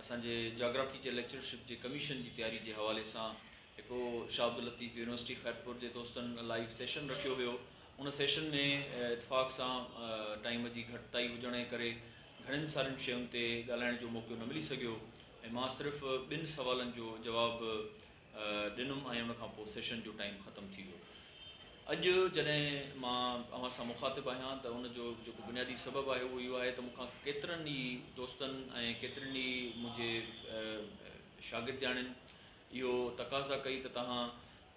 اسان جي جاگرافي جي ليڪچرشپ جي ڪميشن جي تياري جي حوالي سان هڪڙو شاهه عبداللطيف يونيورسٽي خيرپور جي دوستن لائيو سيشن رکيو هيو. ان سيشن ۾ اتفاق سان ٽائيم جي گهٽتائي هجڻ جي ڪري گهڻين سارين شين تي ڳالهائڻ جو موقعو نه ملي سگهيو ۽ مان صرف ٻن سوالن جو جواب ڏنم ۽ ان کان پوء سيشن جو ٽائيم ختم ٿي ويو. اڄ جڏهن مان اوهان سان مخاطب آهيان ته ان جو جيڪو بنيادي سبب آهي اهو اهو آهي ته مون کان ڪيترن ئي دوستن ۽ ڪيترين ئي منهنجي شاگردياڻين اهو تقاضا ڪئي ته توهان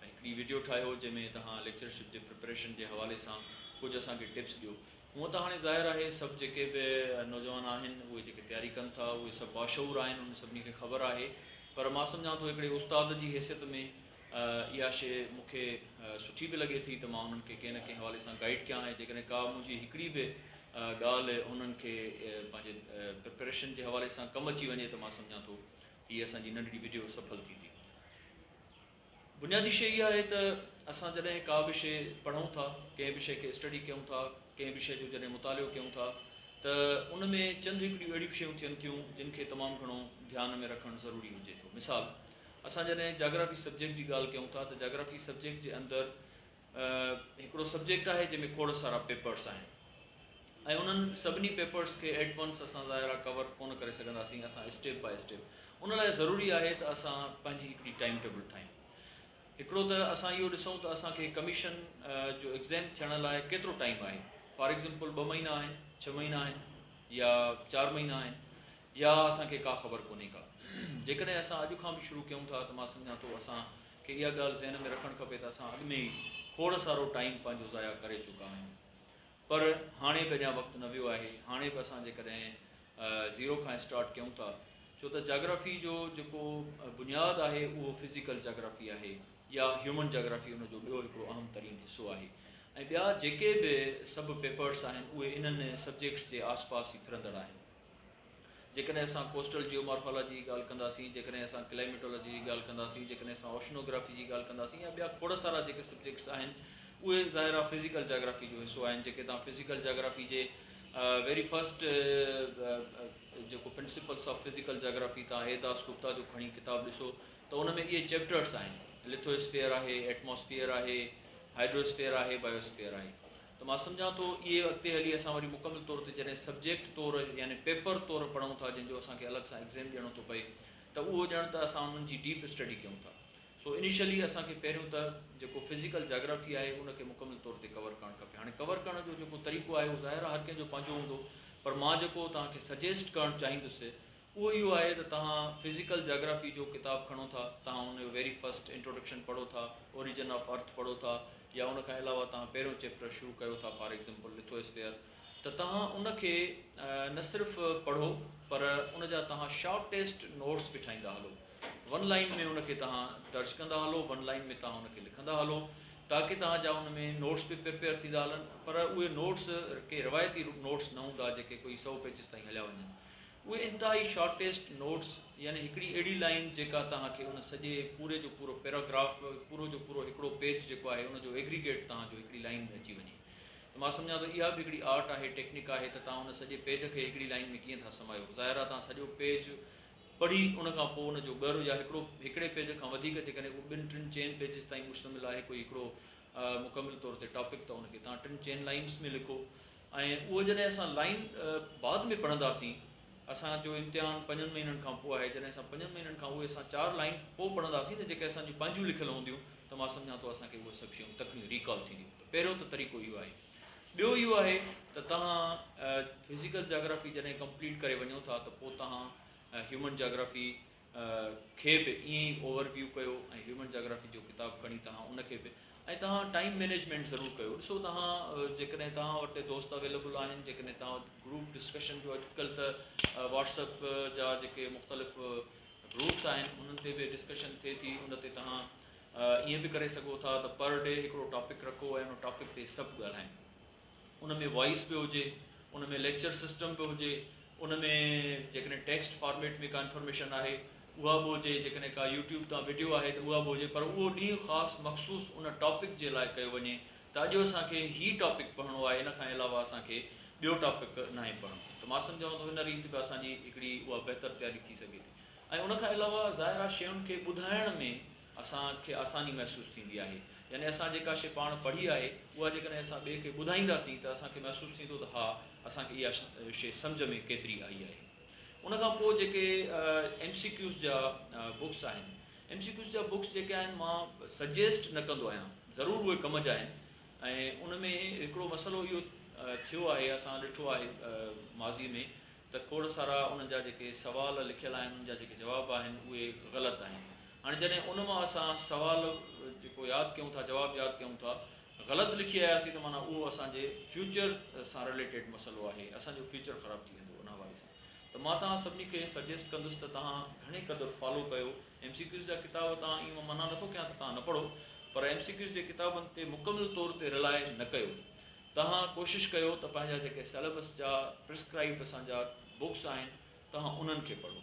هڪڙي وڊيو ٺاهيو جنهن ۾ توهان ليڪچرشپ جي پريپريشن جي حوالي سان ڪجهه اسان کي ٽپس ڏيو. هونء ته هاڻي ظاهر آهي سڀ جيڪي به نوجوان آهن اهي جيڪي تياري ڪن ٿا اهي سڀ باشعور آهن انهن سڀني کي خبر آهي پر مان سمجهان ٿو هڪڙي استاد جي حيثيت ۾ اها شيء مون کي سٺي به لڳي ٿي ته مان انهن کي ڪنهن نه ڪنهن حوالي سان گائيڊ ڪيان ۽ جيڪڏهن ڪا منهنجي هڪڙي به ڳالهه انهن کي پنهنجي پريپريشن جي حوالي سان ڪم اچي وڃي ته مان سمجهان ٿو هي اسان جي ننڍڙي وڊيو سڦل ٿيندي. بنيادي شيء اها آهي ته اسان جڏهن ڪا به شيء پڙهون ٿا، ڪنهن به شيء کي اسٽڊي ڪيون ٿا، ڪنهن به شيء جو جڏهن مطالعو ڪيون ٿا ته ان ۾ چند هڪڙيون اهڙيون شيون ٿين ٿيون جن کي تمام گهڻو ڌيان ۾ رکڻ ضروري هجي ٿو. مثال اسان جڏهن جاگرافي سبجيڪٽ جي ڳالهه ڪيون ٿا ته جاگرافي سبجيڪٽ جي اندر هڪڙو سبجيڪٽ آهي جنهن ۾ کوڙ سارا پيپرس آهن ۽ انهن سڀني پيپرس کي ايٽ ونس اسان ظاهر آهي ڪور ڪونه ڪري سگهنداسين اسان اسٽيپ باء اسٽيپ ان لاء ضروري آهي ته اسان پنهنجي هڪڙي ٽائيم ٽيبل ٺاهيون هڪڙو ته اسان اهو ڏسون ته اسان کي ڪميشن جو ايگزيم ٿيڻ لاء ڪيترو ٽائيم آهي فار ايگزامپل ٻه مهينا آهن ڇهه مهينا آهن يا چار مهينا آهن يا اسان کي ڪا خبر ڪونهي ڪا. جيڪڏهن اسان اڄ کان به شروع ڪيون ٿا ته مان سمجهان ٿو اسان کي اها ڳالهه ذهن ۾ رکڻ کپي ته اسان اڳ ۾ ئي کوڙ سارو ٽائيم پنهنجو ضايع ڪري چڪا آهيون. پر هاڻي به اڃا وقت نه ويو آهي. هاڻي به اسان جيڪڏهن زيرو کان اسٽارٽ ڪيون ٿا ڇو ته جاگرافي جو جيڪو بنياد آهي اهو فزيڪل جاگرافي آهي يا هيومن جاگرافي ان جو ٻيو هڪڙو اهم ترين حصو آهي ۽ ٻيا جيڪي به سڀ پيپرس آهن اهي انهن سبجيڪٽس جي آس پاس ئي ڦرندڙ آهن. جيڪڏهن اسان ڪوسٽل جيومارفالاجي جي ڳالهه ڪنداسين، جيڪڏهن اسان ڪلائميٽالاجي جي ڳالهه ڪنداسين، جيڪڏهن اسان اوشنوگرافي جي ڳالهه ڪنداسين يا ٻيا کوڙ سارا جيڪي سبجيڪٽس آهن اهي ظاهر آهي فزيڪل جاگرافي جو حصو آهن جيڪي توهان فزيڪل جاگرافي جي ويري فرسٽ جيڪو پرنسپلس آف فزيڪل جاگرافي توهان اي داس گپتا جو کڻي ڪتاب ڏسو ته ان ۾ اهي چيپٽرس آهن لٿو اسفيئر آهي، ايٽماسفيئر آهي، هائيڊرو اسفيئر آهي، بايو اسفيئر آهي. ته مان سمجهان ٿو اهي اڳتي هلي اسان وري مڪمل طور تي جڏهن سبجيڪٽ طور يعني پيپر طور پڙهون ٿا جنهن جو اسان کي الڳ سان ايگزيم ڏيڻو ٿو پئي ته اهو ڄڻ ته اسان انهن جي ڊيپ اسٽڊي ڪيون ٿا سو انيشلي اسان کي پهريون ته جيڪو فزيڪل جاگرافي آهي ان کي مڪمل طور تي ڪور ڪرڻ کپي هاڻي ڪور ڪرڻ جو جيڪو طريقو آهي اهو ظاهر آهي هر ڪنهن جو پنهنجو هوندو پر مان جيڪو توهان کي سجيسٽ ڪرڻ چاهيندس اهو اهو آهي ته توهان فزيڪل جاگرافي جو ڪتاب کڻو ٿا، توهان ان جو ويري فرسٽ انٽروڊڪشن پڙهو ٿا، اوريجن آف ارٿ پڙهو ٿا يا ان کان علاوه توهان پهريون چيپٽر شروع ڪيو ٿا فار ايگزامپل لٿواسفيئر ته توهان ان کي نه صرف پڙهو پر ان جا توهان شارٽيسٽ نوٽس به ٺاهيندا هلو. ون لائين ۾ ان کي توهان درج ڪندا هلو، ون لائين ۾ توهان ان کي لکندا هلو تاڪه توهان جا ان ۾ نوٽس به پريپيئر ٿيندا هلن پر اهي نوٽس ڪي روايتي نوٽس نه هوندا جيڪي ڪوئي سئو پيجز تائين هليا وڃن. اهي انتهائي شارٽيسٽ نوٽس يعني هڪڙي اهڙي لائين جيڪا توهان کي ان سڄي پوري جو پورو پيراگراف پورو جو پورو هڪڙو پيج جيڪو آهي ان جو ايگريگيٽ توهان جو هڪڙي لائين ۾ اچي وڃي ته مان سمجهان ٿو اها به هڪڙي آرٽ آهي ٽيڪنڪ آهي ته توهان ان سڄي پيج کي هڪڙي لائين ۾ ڪيئن ٿا سمايو ظاهر آهي توهان سڄو پيج پڙهي ان کان پوء ان جو ڳر يا هڪڙو هڪڙي پيج کان وڌيڪ جيڪڏهن اهو ٻن ٽن چئن پيجز تائين مشتمل آهي ڪوئي هڪڙو مڪمل طور تي ٽاپڪ ته ان کي توهان ٽن چئن لائينس ۾ لکو ۽ اهو جڏهن اسان لائين بعد ۾ پڙهنداسين، اسان جو امتحان پنجن مهينن کان پوء آهي، جڏهن اسان پنجن مهينن کان اهي اسان چار لائين پوء پڙهنداسين نه جيڪي اسان جون پنهنجون لکيل هونديون ته مان سمجهان ٿو اسان کي اهي سڀ شيون تڪڙيون ريڪال ٿينديون ته پهريون ته طريقو اهو آهي. ٻيو اهو آهي ته توهان فزيڪل جاگرافي جڏهن ڪمپليٽ ڪري وڃو ٿا ته پوء توهان هيومن جاگرافي کي به ائين ئي اوور ويو ڪيو ۽ هيومن جاگرافي جو ڪتاب کڻي توهان ان کي به ۽ توهان ٽائيم مينيجمينٽ ضرور ڪيو ڏسو توهان جيڪڏهن توهان وٽ دوست اويليبل آهن جيڪڏهن توهان وٽ گروپ ڊسڪشن جو اڄڪلهه ته واٽس اپ جا جيڪي مختلف گروپس آهن انهن تي به ڊسڪشن ٿئي ٿي ان تي توهان ائين به ڪري سگهو ٿا ته پر ڊي هڪڙو ٽاپڪ رکو ۽ ان ٽاپڪ تي سڀ ڳالهائين ان ۾ وائس به هجي، ان ۾ ليڪچر سسٽم به هجي، ان ۾ جيڪڏهن ٽيڪسٽ فارميٽ ۾ ڪا انفارميشن آهي اها به هجي، جيڪڏهن ڪا يوٽيوب تان وڊيو آهي ته اها به هجي پر اهو ڏينهن خاص مخصوص ان ٽاپڪ جي لاء ڪيو وڃي ته اڄ اسان کي هي ٽاپڪ پڙهڻو آهي ان کان علاوه اسان کي ٻيو ٽاپڪ ناهي پڙهڻو ته مان سمجهان ٿو ان ريت به اسان جي هڪڙي اها بهتر تياري ٿي سگهي ٿي. ۽ ان کان علاوه ظاهر آهي شين کي ٻڌائڻ ۾ اسان کي آساني محسوس ٿيندي آهي. يعني اسان جيڪا شيء پاڻ پڙهي آهي، اها جيڪڏهن اسان ٻئي کي ٻڌائينداسين ته اسان کي محسوس ٿيندو ته ها اسان کي اها شيء سمجهه ۾ ڪيتري آئي آهي. ان کان پوء جيڪي ايم سي ڪيوز جا بڪس آهن، ايم سي ڪيوز جا بڪس جيڪي آهن مان سجيسٽ نه ڪندو آهيان، ضرور اهي ڪم جا آهن ۽ ان ۾ هڪڙو مسئلو اهو ٿيو آهي اسان ڏٺو آهي ماضي ۾ ته کوڙ سارا انهن جا جيڪي سوال لکيل آهن انهن جا جيڪي جواب آهن اهي غلط آهن. هاڻي جڏهن ان مان اسان سوال جيڪو ياد ڪيون ٿا جواب ياد ڪيون ٿا غلط لکي آياسين ته معنيٰ اهو اسان جي فيوچر سان رليٽيڊ مسئلو آهي اسان جو فيوچر خراب ٿي ويندو ان حوالي سان ته مان توهان سڀني کي سجيسٽ ڪندس ته توهان گهڻي قدر follow Q M C Qs جا ڪتاب توهان ائين مان منع نٿو ڪيان ته توهان نه پڙهو پر ايم سي ڪيوز جي ڪتابن تي مڪمل طور تي رلاء نه ڪيو توهان ڪوشش ڪيو ته پنهنجا جيڪي سيليبس جا پرسڪرائيبڊ اسان جا بڪس آهن توهان انهن کي پڙهو.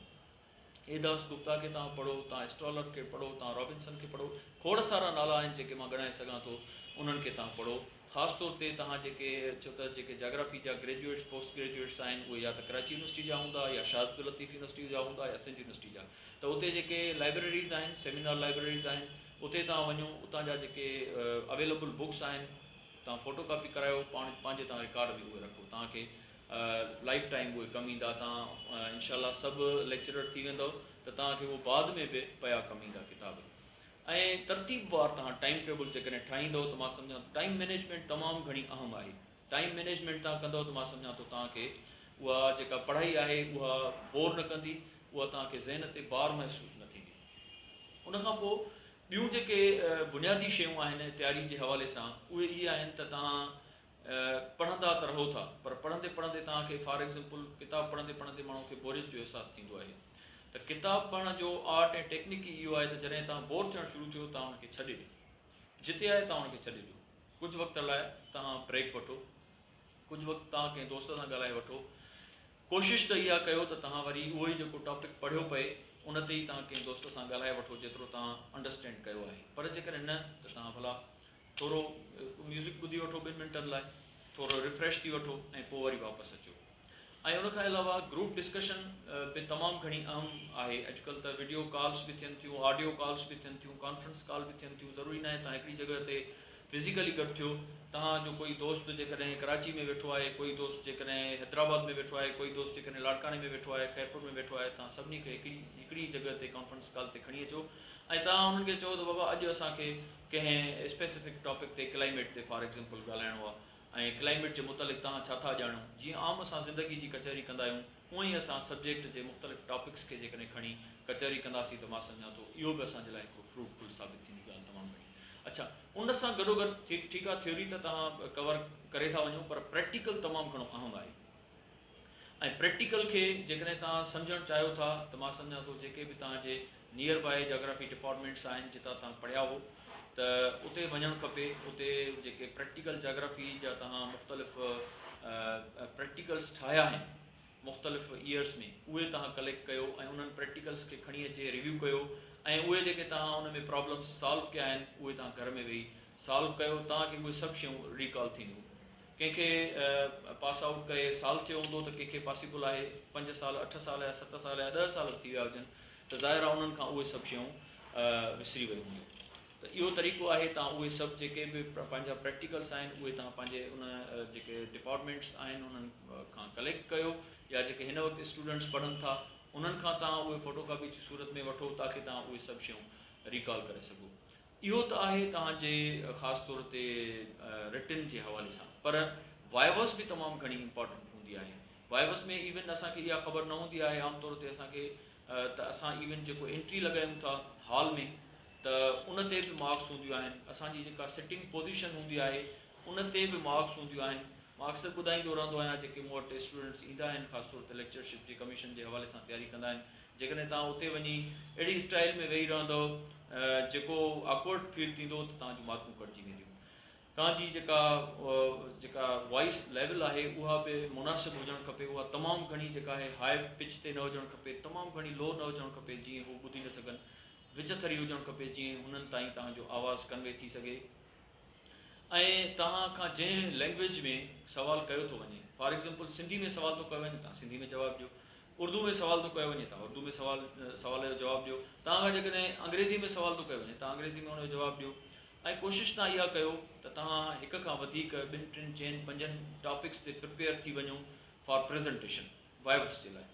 اي داس گپتا کي توهان پڙهو، توهان اسٽالر کي پڙهو، توهان رابنسن کي پڙهو، کوڙ سارا نالا آهن جيڪي مان ڳڻائي سگهان ٿو انهن کي توهان پڙهو. خاص طور تي توهان جيڪي ڇو ته جيڪي جاگرافي جا گريجوئيٽس پوسٽ گريجوئيٽس آهن اهي يا ته ڪراچي يونيورسٽي جا هوندا يا شاهه عبداللطيف يونيورسٽي جا هوندا يا سنڌ يونيورسٽي جا ته اتي جيڪي لائبريريز آهن سيمينار لائبريريز آهن اتي توهان وڃو اتان جا جيڪي اويليبل بڪس آهن توهان فوٽو ڪاپي ڪرايو پاڻ پنهنجي توهان رڪارڊ ۾ اهي رکو توهان کي لائف ٽائيم اهي ڪم ايندا توهان انشاء الله سڀ ليڪچرر ٿي ويندؤ ته توهان کي اهو بعد ۾ به پيا ڪم ايندا ڪتاب ۽ ترتيب وار توهان ٽائيم ٽيبل جيڪڏهن ٺاهيندؤ ته مان سمجهان ٿو ٽائيم مينيجمينٽ تمام گهڻي اهم آهي ٽائيم مينيجمينٽ توهان ڪندؤ ته مان سمجهان ٿو توهان کي اها جيڪا پڙهائي آهي اها بور نه ڪندي اها توهان کي ذهن تي بار محسوس نه ٿيندي ان کان پوء ٻيون جيڪي بنيادي شيون آهن تياري جي حوالي سان اهي اهي آهن ته توهان پڙهندا ته رهو ٿا پر پڙهندي پڙهندي توهان کي فار ايگزمپل ڪتاب پڙهندي پڙهندي ماڻهو کي بوريت جو احساس ٿيندو آهي ته ڪتاب پڙهڻ جو آرٽ ۽ ٽيڪنڪ ئي اهو آهي ته جڏهن توهان بور ٿيڻ شروع ٿيو توهان ان کي ڇڏي ڏيو جتي آهي توهان ان کي ڇڏي ڏيو ڪجهه وقت لاء توهان بريڪ وٺو ڪجهه وقت توهان ڪنهن دوست سان ڳالهائي وٺو ڪوشش ته اها ڪيو ته توهان وري اهو ئي جيڪو ٽاپڪ پڙهيو پئي ان تي ئي توهان ڪنهن دوست سان ڳالهائي وٺو جيترو توهان انڊرسٽينڊ ڪيو آهي پر جيڪڏهن نه ته توهان ڀلا ٿورو ميوزڪ ٻڌي وٺو ٻن منٽن لاء ٿورو ريفريش ٿي وٺو ۽ پوء وري واپس اچو ۽ ان کان علاوه گروپ ڊسڪشن به تمام گهڻي اهم آهي اڄڪلهه ته وڊيو ڪالس به ٿين ٿيون آڊيو ڪالس به ٿين ٿيون ڪانفرنس ڪال به ٿين ٿيون ضروري ناهي توهان هڪڙي جڳهه تي فزيڪلي گڏ ٿيو، توهان جو ڪوئي دوست جيڪڏهن ڪراچي ۾ ويٺو آهي، ڪوئي دوست جيڪڏهن حيدرآباد ۾ ويٺو آهي، ڪوئي دوست جيڪڏهن لاڙڪاڻي ۾ ويٺو آهي، خيرپور ۾ ويٺو آهي، توهان سڀني کي هڪڙي هڪڙي ئي جڳهه تي ڪانفرنس ڪال تي کڻي اچو ۽ توهان انهن کي چئو ته بابا اڄ اسان کي ڪنهن اسپيسفڪ ٽاپڪ تي ڪلائميٽ تي فار ايگزامپل ڳالهائڻو آهي ۽ ڪلائميٽ جي متعلق توهان ڇا ٿا ڄاڻو؟ جيئن عام اسان زندگي جي ڪچهري ڪندا آهيون اونئن ئي اسان سبجيڪٽ جي مختلف ٽاپڪس کي جيڪڏهن کڻي ڪچهري ڪنداسين ته مان سمجهان ٿو اهو به اسان جي لاء هڪڙو فروٽفل ثابت ٿيندي ڳالهه تمام گهڻي اڇا ان سان گڏوگڏ ٺيڪ ٺيڪ آهي ٿيوري ته توهان ڪور ڪري ٿا وڃو پر پريڪٽيڪل تمام گهڻو اهم آهي ۽ پريڪٽيڪل کي جيڪڏهن توهان سمجهڻ چاهيو ٿا ته مان سمجهان ٿو جيڪي به توهان جي نيئر باء جاگرافي ڊپارٽمينٽس آهن جتان توهان پڙهيا هو ته اتي وڃڻ کپي اتي جيڪي پريڪٽيڪل جاگرافي جا توهان مختلف پريڪٽيڪلس ٺاهيا آهن مختلف ايئرس ۾ اهي توهان ڪليڪٽ ڪيو ۽ انهن پريڪٽيڪلس کي کڻي اچي ريويو ڪيو ۽ اهي جيڪي توهان ان ۾ پرابلمس سالو ڪيا آهن اهي توهان گهر ۾ ويهي سالو ڪيو توهان کي اهي سڀ شيون ريڪال ٿينديون ڪنهن کي پاس آئوٽ ڪئي سال ٿيو هوندو ته ڪنهن کي پاسيبل آهي پنج سال اٺ سال يا ست سال يا ڏهه سال به ٿي ويا هجن ته ظاهر آهي انهن کان اهي سڀ شيون وسري ويون هونديون ته اهو طريقو آهي توهان اهي سڀ جيڪي به پنهنجا پريڪٽيڪلس آهن اهي توهان پنهنجي ان جيڪي ڊپارٽمينٽس آهن انهن کان ڪليڪٽ ڪيو يا جيڪي هن وقت اسٽوڊنٽس پڙهن ٿا انهن کان توهان اهي فوٽو ڪاپي جي صورت ۾ وٺو تاڪي توهان اهي سڀ شيون ريڪال ڪري سگهو اهو ته آهي توهان جي خاص طور تي رٽن جي حوالي سان پر وائيوس به تمام گهڻي امپارٽنٽ هوندي آهي وائيوس ۾ ايون اسان کي اها خبر نه هوندي آهي عام طور تي اسان کي ته اسان ايون جيڪو انٽري لڳايون ٿا هال ۾ ته ان تي به مارڪس هونديون آهن، اسان جي جيڪا سٽنگ پوزيشن هوندي آهي ان تي به مارڪس هونديون آهن، مان اڪثر ٻڌائيندو رهندو آهيان جيڪي مون وٽ اسٽوڊنٽس ايندا آهن خاص طور تي ليڪچرشپ جي ڪميشن جي حوالي سان تياري ڪندا آهن جيڪڏهن توهان اتي وڃي اهڙي اسٽائيل ۾ ويهي رهندؤ جيڪو آڪورڊ فيل ٿيندو ته توهان جون مارڪون ڪٽجي وينديون توهان جي جيڪا جيڪا وائس ليول آهي اها به مناسب هجڻ کپي اها تمام گهڻي جيڪا آهي هاء پچ تي نه هجڻ کپي تمام گهڻي لو نه هجڻ کپي جيئن هو ٻڌي نه سگهن وچٿري هجڻ کپي جيئن هنن تائين توهان جو آواز ڪنوي ٿي سگهي ۽ توهان کان جنهن لينگويج ۾ سوال ڪيو ٿو وڃي فار ايگزامپل سنڌي ۾ سوال ٿو ڪيو وڃي توهان سنڌي ۾ جواب ڏيو. اردو ۾ سوال ٿو ڪيو وڃي توهان اردو ۾ سوال سوال جو جواب ڏيو. توهان کان جيڪڏهن انگريزي ۾ سوال ٿو ڪيو وڃي توهان انگريزي ۾ ان جو جواب ڏيو ۽ ڪوشش توهان اها ڪيو ته توهان هڪ کان وڌيڪ ٻن ٽن چئن پنجن ٽاپڪس تي پرپيئر ٿي وڃو فار پريزنٽيشن وائوس جي لاء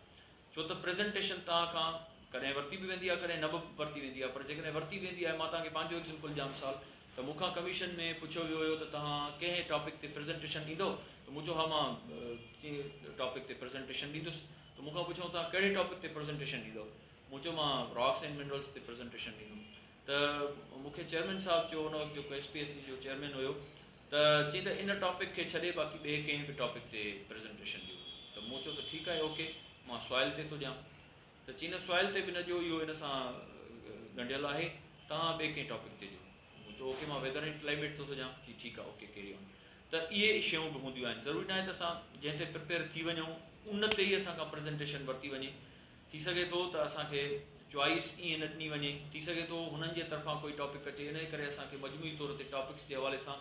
ڇو ته پريزنٽيشن توهان کان ڪڏهن ورتي به ويندي آهي ڪڏهن نه به ورتي ويندي آهي پر جيڪڏهن ورتي ويندي آهي مان توهان کي پنهنجو ايگزمپل ڏيان مثال ته مون کان ڪميشن ۾ پڇيو ويو هيو ته توهان ڪنهن ٽاپڪ تي پريزنٽيشن ڏيندؤ ته مون چيو ها مان ٽاپڪ تي پريزنٽيشن ڏيندس ته مون کان پڇيائون توهان ڪهڙي ٽاپڪ تي پريزنٽيشن ڏيندؤ مون چيو مان راڪس اينڊ منرلس تي پريزنٽيشن ڏيندم ته مون کي چيئرمين صاحب چيو ان وقت جيڪو ايس پي ايس سي جو چيئرمين هيو ته چيائين ته ان ٽاپڪ کي ڇڏي باقي ٻئي ڪنهن به ٽاپڪ تي پريزنٽيشن ڏيو ته مون چيو ته ٺيڪ آهي اوڪي مان سوائل تي ٿو ڏيان ته چيائين نه سوائل تي به نه ڏيو اهو ان سان ڳنڍيل آهي توهان ٻئي ڪنهن ٽاپڪ تي ڏيو مون چيو اوڪي مان ويدر اينڊ ڪلائميٽ تي ٿو ڏيان چي ٺيڪ آهي اوڪي ڪيري آن ته اهي شيون به هونديون آهن ضروري ناهي ته اسان جنهن تي پرپيئر ٿي وڃون ان تي ئي اسان کان پريزنٽيشن ورتي وڃي ٿي سگهي ٿو ته اسان کي چوائس ائين نه ڏني وڃي، ٿي سگهي ٿو هنن جي طرفان ڪوئي ٽاپڪ اچي، انهيء ڪري اسان کي مجموعي طور تي ٽاپڪس جي حوالي سان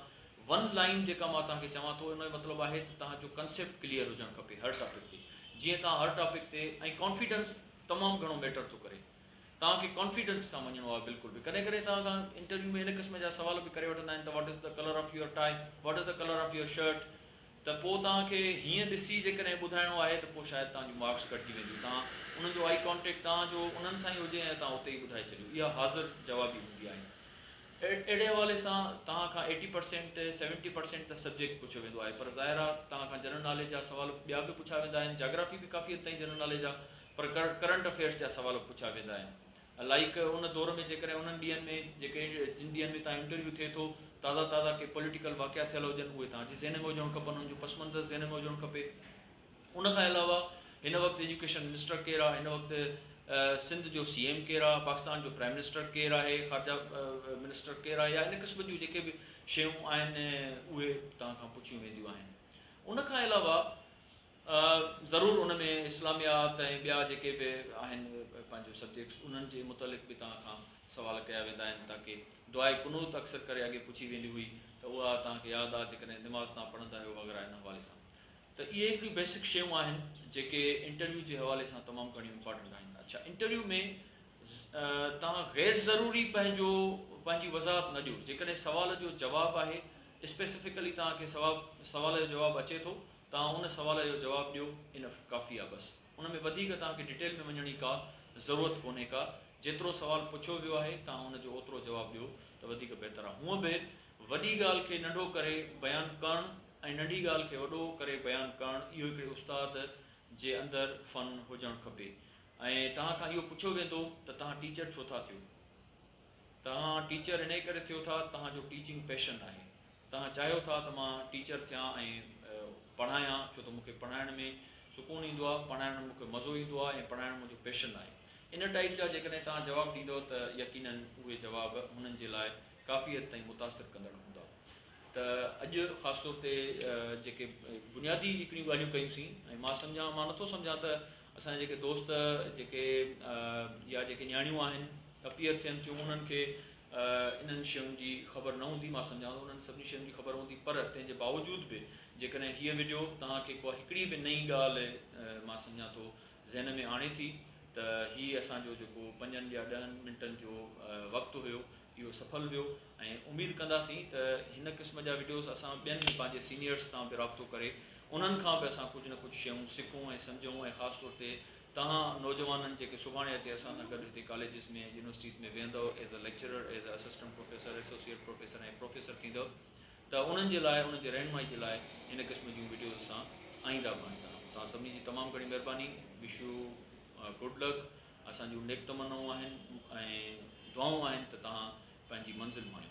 ون لائين جيڪا مان توهان کي چوان ٿو ان جو مطلب آهي ته توهان جو ڪنسيپٽ ڪليئر هجڻ کپي هر ٽاپڪ تي جيئن توهان هر ٽاپڪ تي ۽ ڪانفيڊنس تمام گهڻو ميٽر ٿو ڪري توهان کي ڪانفيڊنس سان وڃڻو آهي بلڪل به ڪڏهن ڪڏهن توهان کان انٽرويو ۾ ان قسم جا سوال به ڪري وٺندا آهن ته what is the colour of your tie what is the colour of your shirt ته پوء توهان کي هيئن ڏسي جيڪڏهن ٻڌائڻو آهي ته پوء شايد توهان جون مارڪس گهٽجي وينديون. توهان انهن جو آئي ڪانٽيڪٽ توهان جو انهن سان ئي هجي ۽ توهان اتي ئي ٻڌائي ڇڏيو. اها حاضر جوابي هوندي آهي. اهڙي حوالي سان توهان کان ايٽي پرسينٽ، سيونٽي پرسينٽ ته سبجيڪٽ پڇيو ويندو آهي پر ظاهر آهي توهان کان جنرل ناليج جا سوال ٻيا به پڇيا ويندا آهن، جاگرافي به ڪافي حد تائين جنرل ناليج آهي پر ڪرنٽ افيئرس جا سوال به پڇيا ويندا آهن. لائيڪ ان دور ۾ جيڪڏهن انهن ڏينهن ۾ جيڪي جن ڏينهن ۾ توهان انٽرويو ٿئي ٿو تازا تازا ڪي پوليٽيڪل واقعا ٿيل هجن اهي توهان جي ذهن ۾ هجڻ کپن انهن جو پس منظر ذهن ۾ هجڻ کپي ان کان علاوه هن وقت ايجوڪيشن منسٽر ڪير آهي هن وقت سنڌ جو سي ايم ڪير آهي پاڪستان جو پرائم منسٽر ڪير آهي خارجه منسٽر ڪير آهي يا ان قسم جون جيڪي به شيون آهن اهي توهان کان پڇيون وينديون آهن ان کان علاوه ضرور ان ۾ اسلاميات ۽ ٻيا جيڪي به آهن پنهنجو سبجيڪٽس انهن جي متعلق به توهان کان سوال ڪيا ويندا آهن تاڪه دعاء قنوت اڪثر ڪري اڳي پڇي ويندي هئي ته اها توهان کي ياد آ جيڪڏهن نماز توهان پڙهندا آهيو وغيره ان حوالي سان ته اهي هڪڙيون بيسڪ شيون آهن جيڪي انٽرويو جي حوالي سان تمام گهڻيون امپارٽنٽ آهن اڇا انٽرويو ۾ توهان غير ضروري پنهنجو پنهنجي وضاحت نه ڏيو جيڪڏهن سوال جو جواب آهي اسپيسفڪلي توهان کي سوال جو جواب اچي ٿو توهان ان سوال جو جواب ڏيو انف ڪافي آ بس ان ۾ وڌيڪ توهان کي ڊيٽيل ۾ وڃڻ جي ڪا ضرورت ڪونهي ڪا جيترو سوال پڇيو ويو آهي توهان ان جو اوترو جواب ڏيو ته وڌيڪ بهتر آ هونء به وڏي ڳالهه کي ننڍو ڪري بيان ڪرڻ ۽ ننڍي ڳالهه کي وڏو ڪري بيان ڪرڻ اهو هڪڙي استاد جي اندر فن هجڻ کپي ۽ توهان کان اهو پڇيو ويندو ته توهان ٽيچر ڇو ٿا ٿيو توهان ٽيچر انهي ڪري ٿيو ٿا توهان جو ٽيچنگ پيشن آهي توهان چاهيو ٿا ته مان ٽيچر ٿيان ۽ پڙهايان ڇو ته مون کي پڙهائڻ ۾ سڪون ايندو آهي، پڙهائڻ ۾ مون کي مزو ايندو آهي ۽ پڙهائڻ منهنجو پيشن آهي. ان ٽائيپ جا جيڪڏهن توهان جواب ڏيندؤ ته يقينن اهي جواب هنن جي لاء ڪافي حد تائين متاثر ڪندڙ هوندا. ته اڄ خاص طور تي جيڪي بنيادي هڪڙيون ڳالهيون ڪيون سين ۽ مان سمجهان مان نٿو سمجهان ته اسان جا جيڪي دوست جيڪي يا جيڪي نياڻيون آهن اپيئر ٿين ٿيون انهن کي انهن شين جي خبر نه هوندي، مان سمجهان ٿو انهن سڀني شين جي خبر هوندي پر تنهن جي باوجود به جيڪڏهن هيء وڊيو توهان کي ڪا هڪڙي به نئين ڳالهه مان سمجهان ٿو ذهن ۾ آڻي ٿي ته هي اسان جو جيڪو پنجن يا ڏهن منٽن جو وقت هيو اهو سڦل ويو ۽ اميد ڪنداسين ته هن قسم جا وڊيوز اسان ٻين پنهنجي سينيئرس سان به رابطو ڪري انهن کان به اسان ڪجهه نه ڪجهه شيون سکون ۽ سمجهون ۽ خاص طور تي توهان نوجوانن جيڪي سڀاڻي اچي اسان سان گڏ هتي colleges ۾ universities ۾ ويهندؤ as a lecturer, as a assistant professor, associate professor ۽ professor ٿيندؤ ته انهن جي لاء انهن جي رهنمائي جي لاء هن قسم جون وڊيوز اسان آئينده به آڻيندا رهون. توهان سڀني جي تمام گهڻي مهرباني وش يو گڊ لڪ اسان جون نيڪ تمنائون آهن ۽ دعائون آهن ته توهان پنهنجي منزل ماڻيو.